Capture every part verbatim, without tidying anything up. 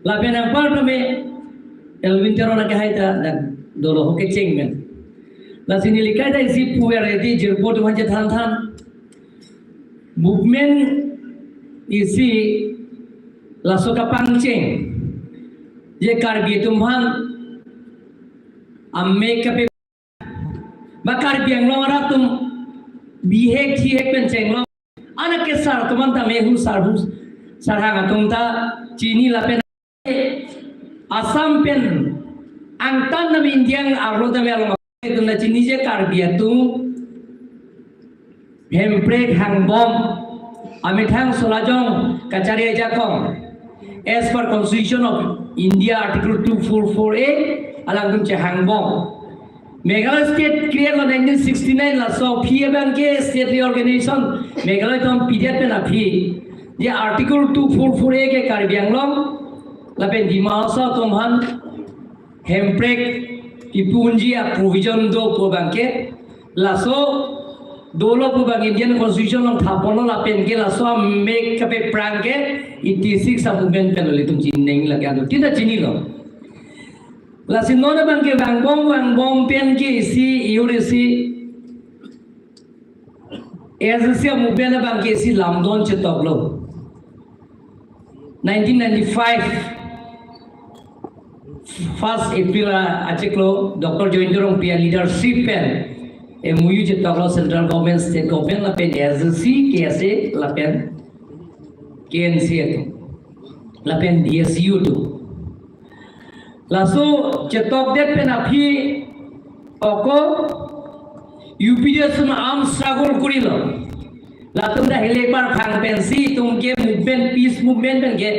Lapen anpar tame Elwin Teron akehai ta dak dolo ho kecheng men. Lasi neli kaita isi puver edi jirpo atum aphan chethan than. Movement isi laso kapangcheng. Je Karbi atum aphan amek kape ba Karbi Anglong arat atum bihek thihek pen chenglong. Anak kesar atum an tame hu sar hu sarhang atum ta chini lapen Assam pen angtan tame India arlo tame along atum ta chini je Karbi atum hemprek hangbom, amethang solajong kachari ajakong. As per Constitution of India, Article two four four A, alangtum chehangbom. Meghalaya State create lo nineteen sixty-nine, laso aphi abang ke state reorganization Meghalaya atum pidet pen aphi, je Article two four four A ke Karbi Anglong lapen Dima Hasao atum aphan hemprek kipu unji a-provision do pu abang ke, laso dolo pu abang Indian Constitution along thapon lo lapen ke laso amek kape prang ke eighty-six a-movement pen lo, ilitum chini nang lake adu. Tita chinilo. Lasi non abang ke vangbom vangbom pen ke isi, ihur isi, A S D C a-movement abang ke isi lamdon chetoklo. Nineteen ninety-five, first April a-, achiklo, Doctor Jayanta Rongpi a-leadership pen M O U chetoklo, central government, state government, lapen A S D C, K S A, lapen K N C atum, lapen D S U atum. Laso chetokdet pen aphi ako U P D S atum arm struggle kurilo. Latum ta hile par phang pensi itum ke movement, peace movement pen ke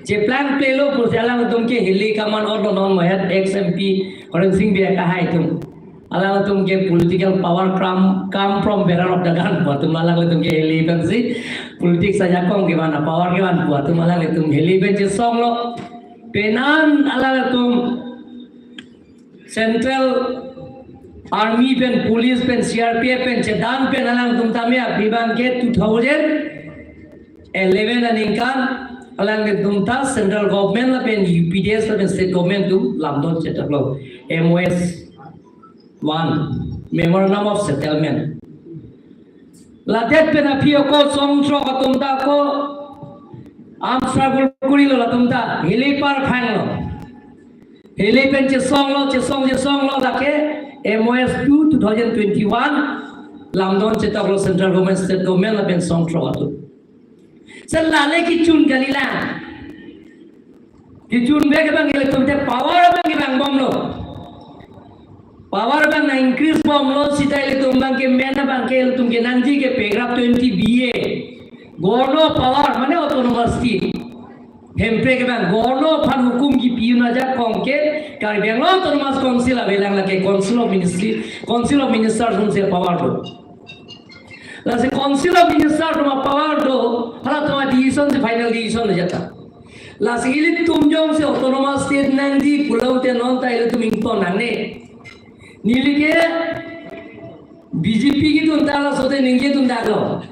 cheplang plelo pusi alangtum ke hile kaman orlo, non mohet ex M P Horen Sing Bey akehai atum. Alangtum ke political power come, come from barrel of the gun pu atum, alangtum ke hile pensi politics ajakong kevan, power kevan pu atum, alangtum hile pen chesonglo. Penan alangtum Central Army pen, police pen, C R P F pen chedan pen alangtum tame aphi abang ke two thousand eleven aningkan alangtum ta central government lapen U P D S lapen state government atum lamdon chetoklo, M O S one, Memorandum of Settlement. Ladet pen aphi ako songthrok atum ta ako arm struggle kurilo, latum ta hile par phanglo. Hile pen chesonglo, chesong chesonglo, lake M O S two two thousand twenty-one lamdon chetoklo, central government, state government lapen songthrok atum. Sir, lale kechun kalilang. Kechun bek abang ilitum te power abang ke vangbomlo. Power abang nang-increase bomlo, seta ilitum abang ke main abang ke ilitum ke nangji ke paragraph twenty B A. Governor power, mane autonomous state. Hemprek abang governor aphan hukum kipi un ajakong ke Karbi Anglong Autonomous Council avelang, lake Council of Ministry, Council of Ministers atumsi power do. Lasi Council of Minister atum a-power do, halatum a-decision si final decision lo jata. Lasi ilitum jongsi autonomous state nangji pulote non ta ilitum ington nangne. Neli ke B J P kedun ta laso te ningjedun daklo.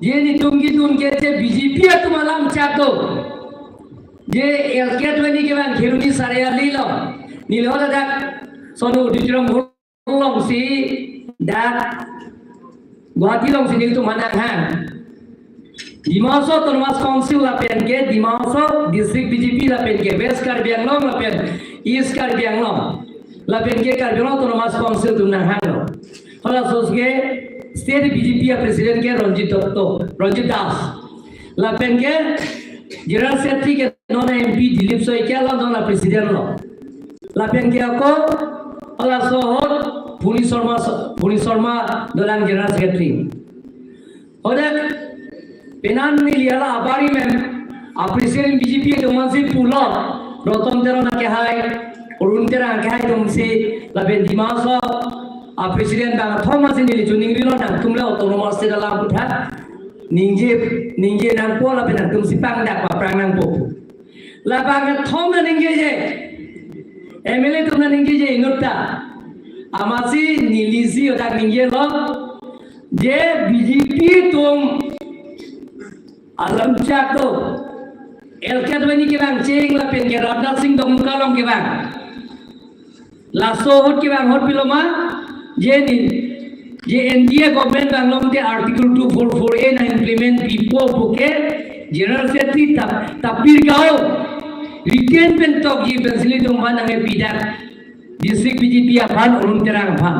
Je nelitum kedun ke je B J P atum alam chak do. Je L K Advani kevang Kheroni Sariali along, neli holadak Sonu Auditorium alongsi dak Guwahati alongsi nelitum aphan nanghang. Dima Hasao Autonomous Council lapen ke Dima Hasao District B J P lapen ke West Karbi Anglong lapen East Karbi Anglong lapen ke Karbi Anglong Autonomous Council atum nanghanglo. Halaso ke State B J P a-President ke Ranjit Dutta, Ranjit Das. Lapen ke General Secretary ke non M P Dilip Saikia lo, non a-President lo. Lapen ke ako halaso ahut Phuni Sharma, Phuni Sharma dolang General Secretary. Hadak penan neli hala abari men a-President B J P atum aphansi pulo, Roton Teron akehai, Arun Terang akehai atumsi, lapen Dima Hasao a-President bang athom aphansi neli chiningrilo, nangtum le autonomous state alam aputhak ningje, ningje nangpo lapen nangtumsi pangdak paphrang nangpo. Labang athom ta ningjeje, M L A atum ta ningjeje inutta. Amatsi nelisi hadak ningjelo, je B J P atum alam chak do. L K Advani kevang cheng lapen ke Rajnath Singh Domuka along kevang. Laso ahut kevang ahut pilo ma, je ni, je N D A government vanglote Article two four four A nang implement pipo puke General Secretary tap, tapir gao retain pen tokji pensi ilitum aphan nangkepi dak District B J P aphan, Arun Terang aphan.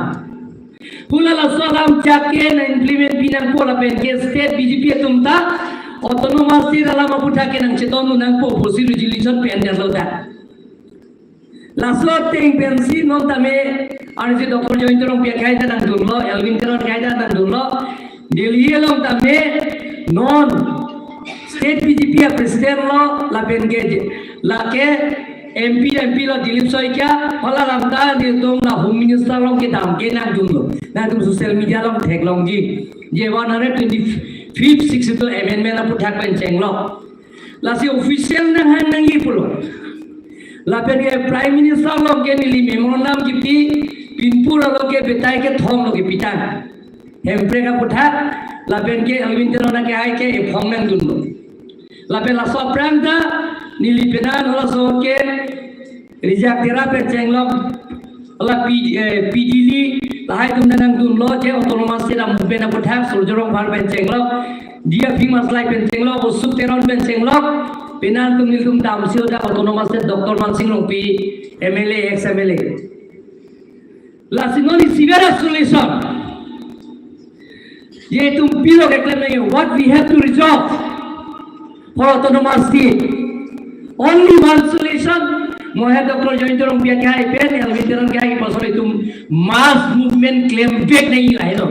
Hala laso alam chak ke nang implement pi nangpo lapen ke State B J P atum ta Autonomous State alam aputhak ke nangchetong nangpo pusi resolution pen-lo ta. Laso ateng pensi non tame arnisi Doctor Jayanta Rongpi akhai ta nangdunlo, Elwin Teron akhai ta nangdunlo, Delhi along tame non State B J P a president lo lapen ke lake M P, M P lo Dilip Saikia, hala alam ta nelitum la Home Minister along kedam ke nangdunlo. Nangtum social media along theklongji. Je one hundred twenty-fifth Sixth Schedule amendment aputhak pen chenglo. Lasi official nanghang nangji pulo. Lapen ke Prime Minister along ke neli memorandum kipi, pinpur along ke betai kethom lo kepitang. Hemprek aputhak, lapen ke Elwin Teron akhai ke ephong nangdunlo. Lapen laso aphrang ta neli penang laso ke Rijak Tera pen chenglok, la P, eh, P D L, lahai atum nangdunlo je Autonomous State a-movement aputhak, Surjya Rongphar pen chenglok, Dia Phim Maslai pen chenglok, Ashok Teron pen chenglok, penang atum nelitum damsi hadak Autonomous State Doctor Mansing Rongpi, M L A, ex M L A. Lasi non isivet a-solution. Itum pilo keklem nangji, what we have to resolve for Autonomous State. Only one solution. Mo he Doctor Jayanta Rongpi akhai pen, Elwin Teron akhai pen, itum mass movement klem vek nangji lahelo.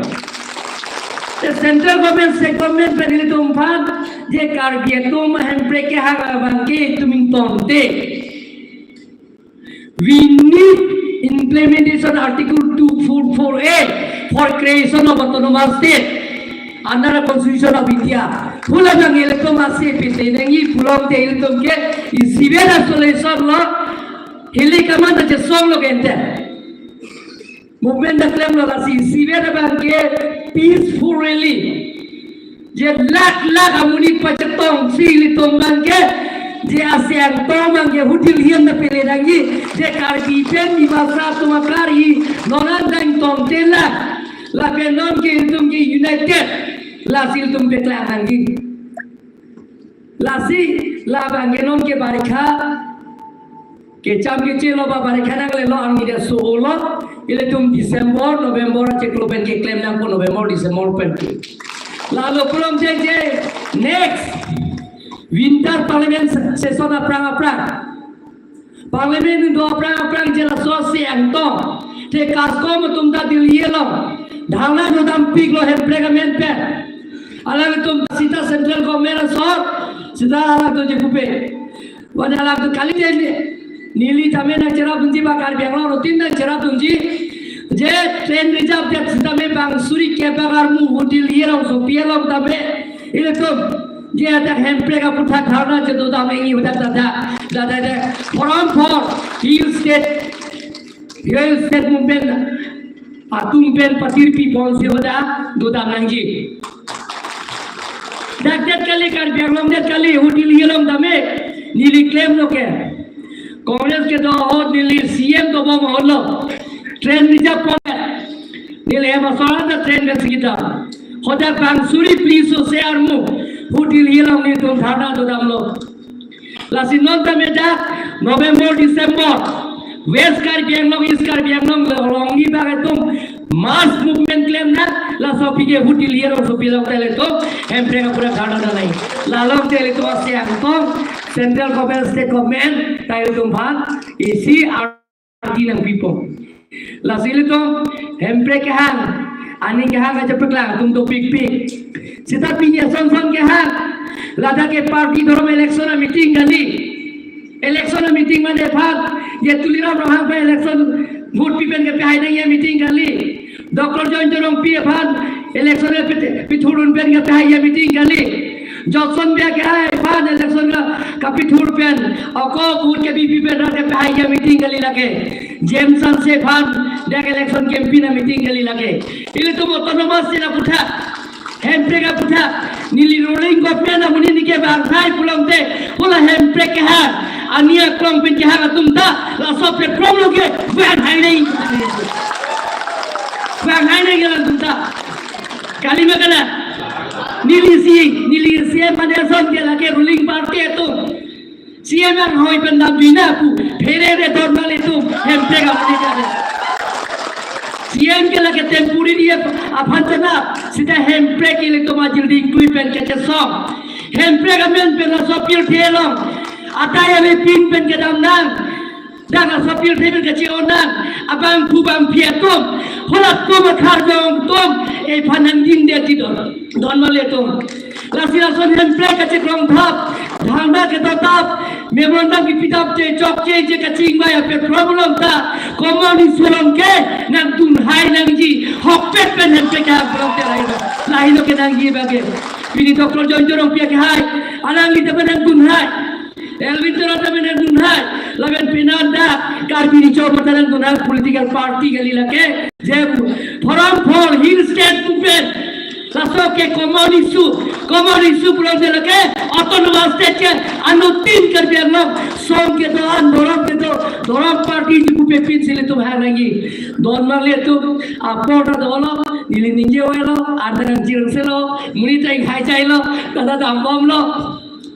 The central government, state government pen ilitum aphan, je Karbi atum Hemprek kehang abang ke itum ingtonte. We need implementation Article two four four A for creation of Autonomous State under the Constitution of India. Hala abang ilitum ase pite nangji pulote ilitum ke isivet a-solution lo, hili kaman ta chesong lo kente. Movement ta klemlo, lasi isivet abang ke peaceful rally. Je lakh lakh amonit pachetongsi ilitum abang ke, je ase angtong abang ke hutil hiam ta pele nangji, je Karbi pen Dimasa atum akarhi, non an dang tongte la, lapen non ke itum ke united, lasi itum paklang nangji. Lasi labang ke non ke barikha kecham kechelo ba barikha nanglelo arni ke so-olo, ilitum December, November achiklo pen keklem nangpo, November, December pen ke. Lalo pulote je next winter parliament session aphrang aphrang, parliament do aphrang aphrang je laso ase angtong, te CASCOM atum ta Delhi along dharna dodampiklo Hemprek amen pen. Alangtum sita central government asor, sita alangtum je pupe. Wana alangtum kali je neli tame nangcherapdunji ba Karbi Anglong arat tin nangcherapdunji. Je train reserve det sitame bang suri kep armu hutil hirong sopi along tame. Ilitum je adak Hemprek aputhak dharna chedodam nangji hadak dada, dada, dada. Forum for Hill State, Hill State Movement atum pen patirpi ponsi hadak dodam nangji. Dak det kali, Karbi Anglong det kali, hutil hirong tame, neli klemlo ke. Congress kedo ahut neli C M dobom ahut lo train reserve pon. Neli hem asor ta train pen si kedam. Hadak bang suri phli so se armu hutil hirong nelitum dharna dodamlo. Lasi non tame dak November, December, West Karbi Anglong, East Karbi Anglong along ni bang atum mass movement klem nang, laso aphi ke hutil hirong sopi along te ilitum Hemprek aputhak dharna nangji. Lalong te ilitum ase angtong, central government, state government ta ilitum aphan isi arti nangpipo. Lasi ilitum Hemprek kehang, aning kehang aja paklang atum dopikpik. Sita pini ason son kehang, ladak ke party dhorom election a-meeting kali. Election a-meeting mane aphan, je Tuliram Ronghang aphan election vote pi pen kepahai nangji a-meeting kali. Doctor Jayanta Rongpi aphan election a-pit-, pithurdun pen kepahai a-meeting kali. Johnson Bey akhai aphan election ka-, kapithur pen, ako vote kepi pi pen rat kepahai a-meeting kali lake. James Hanse aphan dak election campaign a-meeting kali lake. Ilitum Autonomous State aputhak Hemprek aputhak, neli ruling government amonit neke vanghai pulote, hala Hemprek kehang, ani aklong pen kehang atum ta, laso platform lo ke vanghai nang. Vanghai nang atum ta. Kali ma kalang? Neli si, neli si em mane ason ke lake ruling party atum. C M anghoi pen dam bina pu, pherere don malitum, Hemprek amonit kare. C M ke lake temporary ap-, aphan tena, seta Hemprek ilitum ajil dingtui pen kachesong. Hemprek amen pen laso pirthe along atai ave pin pen kedam nang. Dak laso pirthe pen kache-o nang. Abangphu bangphi atum, halatum akarjong atum, ephan nangding de ti don, don malitum. Lasi lason Hemprek kachekrong thap, dharna kedo thap, memorandum kepi thap te chokche je kachingvai aphi problem ta, common issue along ke nangdunhai nangji, hokpet pen Hemprek kehang pulote lahei lo, lahei lo kenangji abang ke. Pini Doctor Joy Tongpi akehai, alangli ta pen nangdunhai. Elwin Teron ta pen nangdunhai, lapen pinon dak Karbi Riso Nimso ta nangdunhai political party kali lake. Je pu, forum for Hill State pu pen. Laso ke common issue, common issue pulote lake autonomous state ke anuttin Karbi Anglong song kedo-an, dhorom kedo, dhorom party chipupe pinsi ilitum hang nangji. Don malitum, apor ta dolo, neli ningje oi lo, arta nangchirang selo, monit ta inghai chai lo, ta ta dambom lo.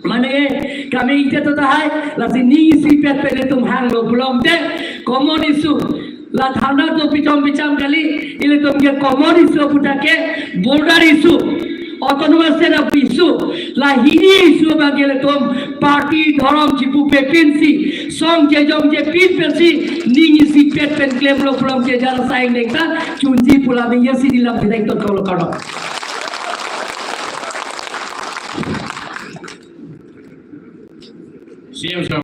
Mane kami ingte to tahai, lasi ning isipet pen ilitum hanglo pulote, common issue. La dharna to pichom picham kali, ilitum ke common issue aputhak ke border issue, autonomous state issue, la hini issue abang ke ilitum party dhorom chipupe pinsi, song chejom chepin pensi, ning isipet pen klemlo pulote jar saing dengta, chunji pulam ye si dilam bideng to kolo karo. C M sir,